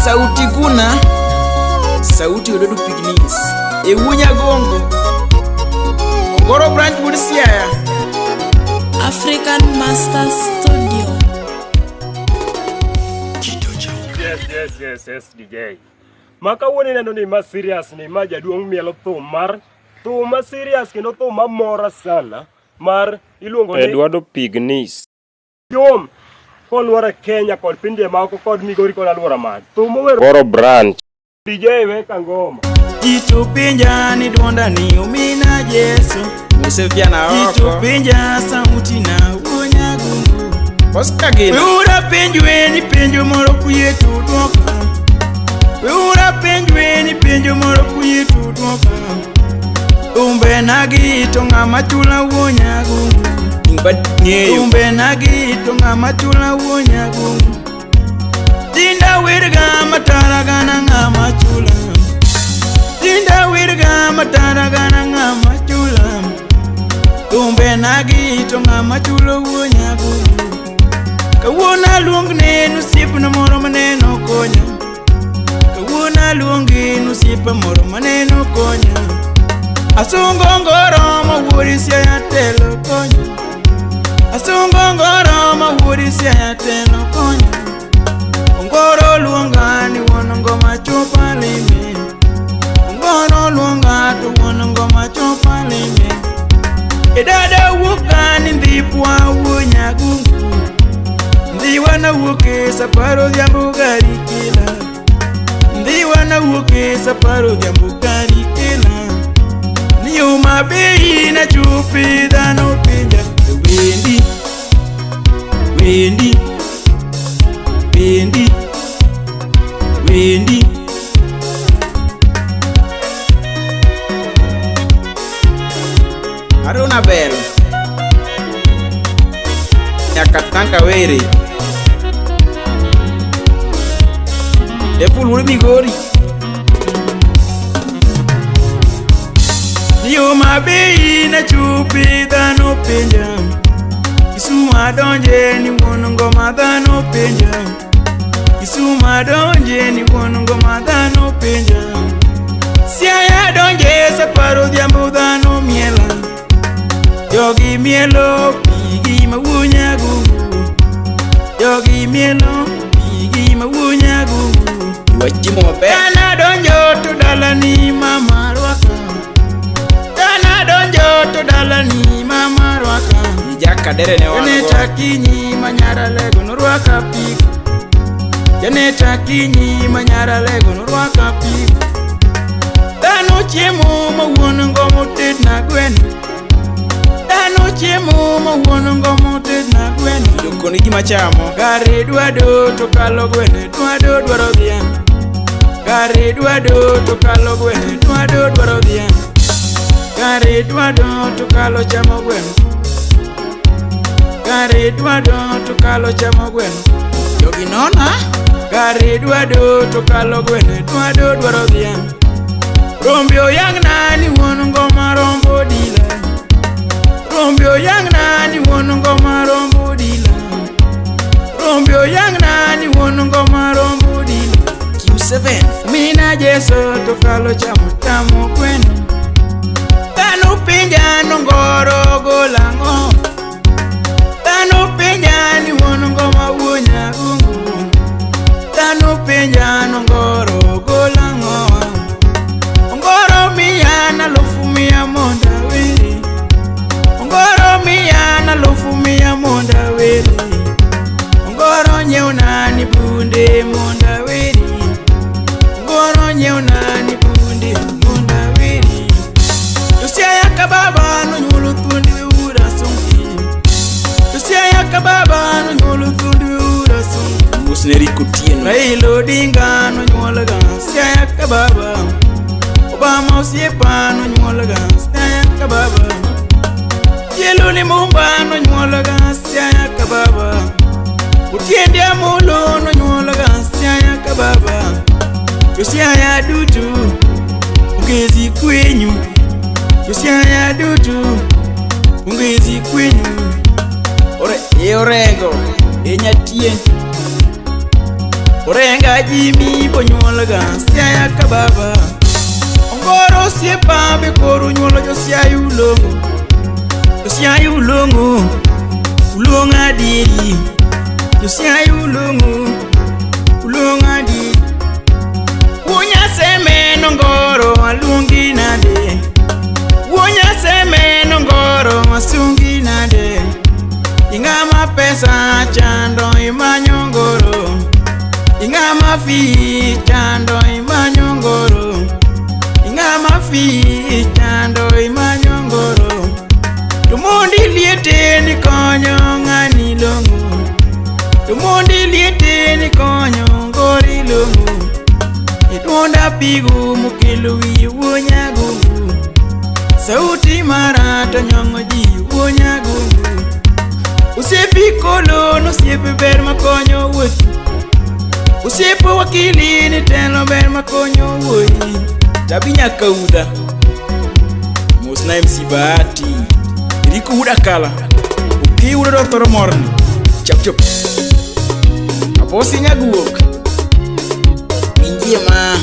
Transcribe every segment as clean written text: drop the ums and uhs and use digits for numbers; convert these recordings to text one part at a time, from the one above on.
Sauti guna Sauti ododu pignis E wunya gongo Ongoro branch wuod Siaya. African Master Studio. Yes, DJ. Ma kawuono ineno ni ma serious ni ma jaduong' mielo thum mar thum ma serious kendo thum mamora sana mar iluongo ni Eduardo Pignis. Yom kolworo Kenya kod pinje maoko kod Migori kod alwora mag. Thum mowero Goro Branch. DJ weka ngoma. Jitu pinja ni dwonda ni omina Yesu. Muse vyana Jitu oko. pinja sauti na wuonya gungu. Oscar gina. Weura penjwe ni penjo moro kuyie to dwoka. Weura penjwe ni penjo moro kuyie to dwoka. Umbe nagi to ng'ama chula wuonya gungu. Ingba ng'eyo. Umbe nagi to ng'ama chula wuonya gungu. Tinda wirga matara gana ng'ama chula. Tinda wirga matara gana ng'ama chula. Umbe nagi to ng'ama chulo wuonya gungu. Kawuono aluong neno osiepna moro maneno konya. Kawuono aluongi osiepa moro maneno konya. Asungo ngoro ma wuod Siaya telo konya. Asungo ngoro ma wuod Siaya telo konya. Ongoro luonga ni wuon ngoma chopa lime. Ongoro luonga to wuon ngoma chopa lime. E dada wuok ni ndhipwa wuo nyagungu. Ndhiwa nawuok e safar odhiambo gari kela. Ndhiwa nawuok e safar odhiambo gari kela. Ni yo maber nachope dhano penja wendi wendi wendi wendi. Haruna Bel. Nyaka Were. Depul wuod Migori. Ni yo maber nachope dhano penja. Kisumu adonje ni wuon ngoma dhano penja. Kisumu adonje ni wuon ngoma dhano penja. Siaya donje safar odhiambo dhano miela. Jogi mielo pigi ma wuo nyagungu. Jogi mielo pigi ma wuo nyagungu. Iwachiemo maber. Dana donjo to dalani mama rwaka. Dana donjo to dalani mama rwaka. Jack Kadere ne wan Janeta go. kinyi manyara lego norwaka pigo. Janeta kinyi manyara lego norwaka pigo. Dhano chiemo ma wuon ngoma oted na gweno. Dhano chiemo ma wuon ngoma oted na gweno. Jokoni gima chamo. Gari dwado to kalo gwene dwado dwaro dhiang'. Gari dwado to kalo gwene dwado dwaro dhiang'. Gari dwado to kalo chamo gweno. Gari dwado to kalo chamo gweno. Jogi nona. Gari dwado to kalo gwene dwado dwaro dhiang'. Rombe oyang'na ni wuon ngoma rombo dila. Rombe oyang'na ni wuon ngoma rombo dila. Rombe oyang'na ni wuon ngoma rombo dila. Q7. Mina Jesu to kalo chamo chamo gweno. Dhano penja nongoro golang'o. Dhano penja ni wuon ngoma wuo nyagungu. Dhano penja nongoro golang'o. Ongoro miya na lufu mia monda weri. Ongoro miya na lufu mia monda weri. Ongoro nyiewna ni bunde monda weri. Ongoro nyiewna ni bunde monda weri. Josiaya ka baba nonyuolo thuondi ura sungi. Josiaya ka baba nonyuolo thuondi ura sungi. Mos ne Rick Otieno. Raila Odinga nonyuolo ga Siaya ka baba. Obama osiepa nonyuolo ga Siaya ka baba. Chielo ni Mumba nonyuolo ga Siaya ka baba. Otiende Amolo nonyuolo ga Siaya ka baba. Josiaya duto ongezi kwenyu. Josiaya duto ongezi kwenyu. Ore e Orengo. E Nyatie. Orenga Jimmy bonyuolga Siaya ka baba. Ongoro osiepa be koro nyuolo jo Siaya ulong'o. Jo Siaya ulong'o, ulong'o adieri. Jo Siaya ulong'o, ulong'o adieri. Wuonya seme nongoro aluongi nade. Wuonya seme nongoro asungi nade. Ing'ama pesa chando imanyo ngoro. Ing'ama fi chando imanyo ngoro. Ing'ama fi chando imanyo ngoro. To mondi liete ni konyo ng'ani long'o. To mondi liete ni konyo ngori long'o. Idwonda pigo mokelo wiye wuonyagongo. Sauti mara to nyong'o ji wuonyagongo. Osiepi kolo nosiepe ber makonyo wuoth. Osiepo wakili ni telo ber makonyo wuoyi. Tabi nyaka udha. Mosna MC Bahati. Iriko wuod Akala. Okiwuodo dho thoro morni. Chap chop. Aposi nyaguok. Winjie ma.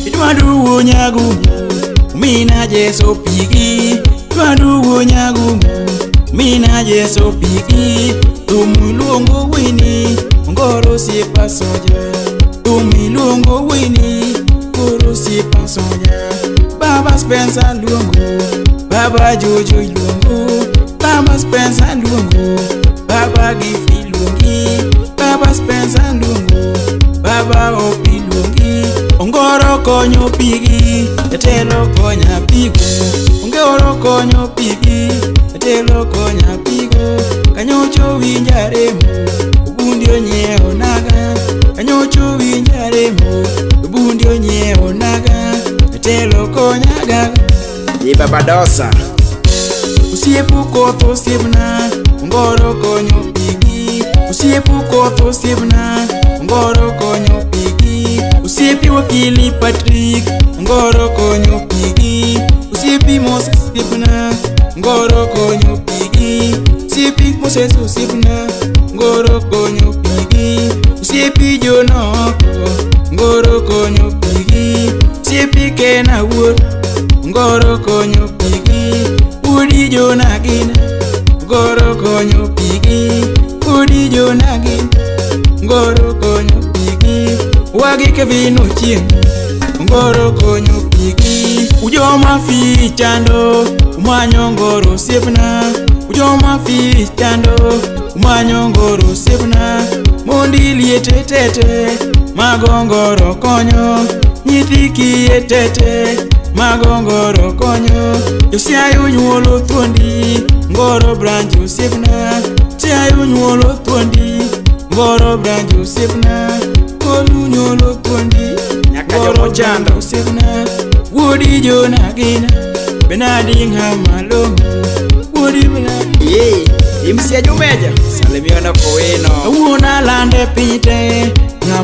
Idwa duwo nyagungu, mina Jesu pigi. Idwa duwo nyagungu, mina Jesu pigi. Thum iluongo wini, ongoro osiepa soja. Thum iluongo wini, koro osiepa soja. Baba Spencer luongo, Baba Jojo luongo, Baba Spencer luongo, Baba Gifi luongi, Baba Spencer luongo, Baba Opi luongi. Ongoro konyo pigi, jatelo konya pigo. Ongoro konyo pigi, jatelo konya pigo. Kanyocho winja remo, obundi onyiewo naga. Kanyocho winja remo, obundi onyiewo naga. Jatelo konya gaga. Ye Baba Dosa. Osiepu koth osiepna, ongoro konyo pigi. Osiepu koth osiepna, ongoro konyo pigi. Osiepi wakili Patrick, ongoro konyo pigi. Osiepi Moses osiepna, ongoro konyo pigi. Osiepi Moses osiepna, ongoro konyo pigi. Osiepi Jonoko, ongoro konyo pigi. Osiepi Kena wuod, ongoro konyo pigi. Udi Jona gina, ngoro konyo pigi. Udi Jona gina, ngoro konyo pigi. Wagi Kevin Ochieng', ngoro konyo pigi. Ujoma fi chando, umanyo ngoro osiepna. Ujoma fi chando, umanyo ngoro osiepna. Mondi liete tete, mago ngoro konyo. Nyithi kiye tete, mago ngoro konyo. Josiayo nyuolo thuondi, ngoro branch osiepna. Siayo nyuolo thuondi, ngoro branch osiepna. Kolu nyuolo thuondi, Nyaka ngoro jomochando. branch osiepna. Wuodi Jona gina, Benadi ng'ama long'o. Wuodi Benadi. Ye. MC Ajumeja. Salimiana Kowino. Kawuono alande piny te, ng'ama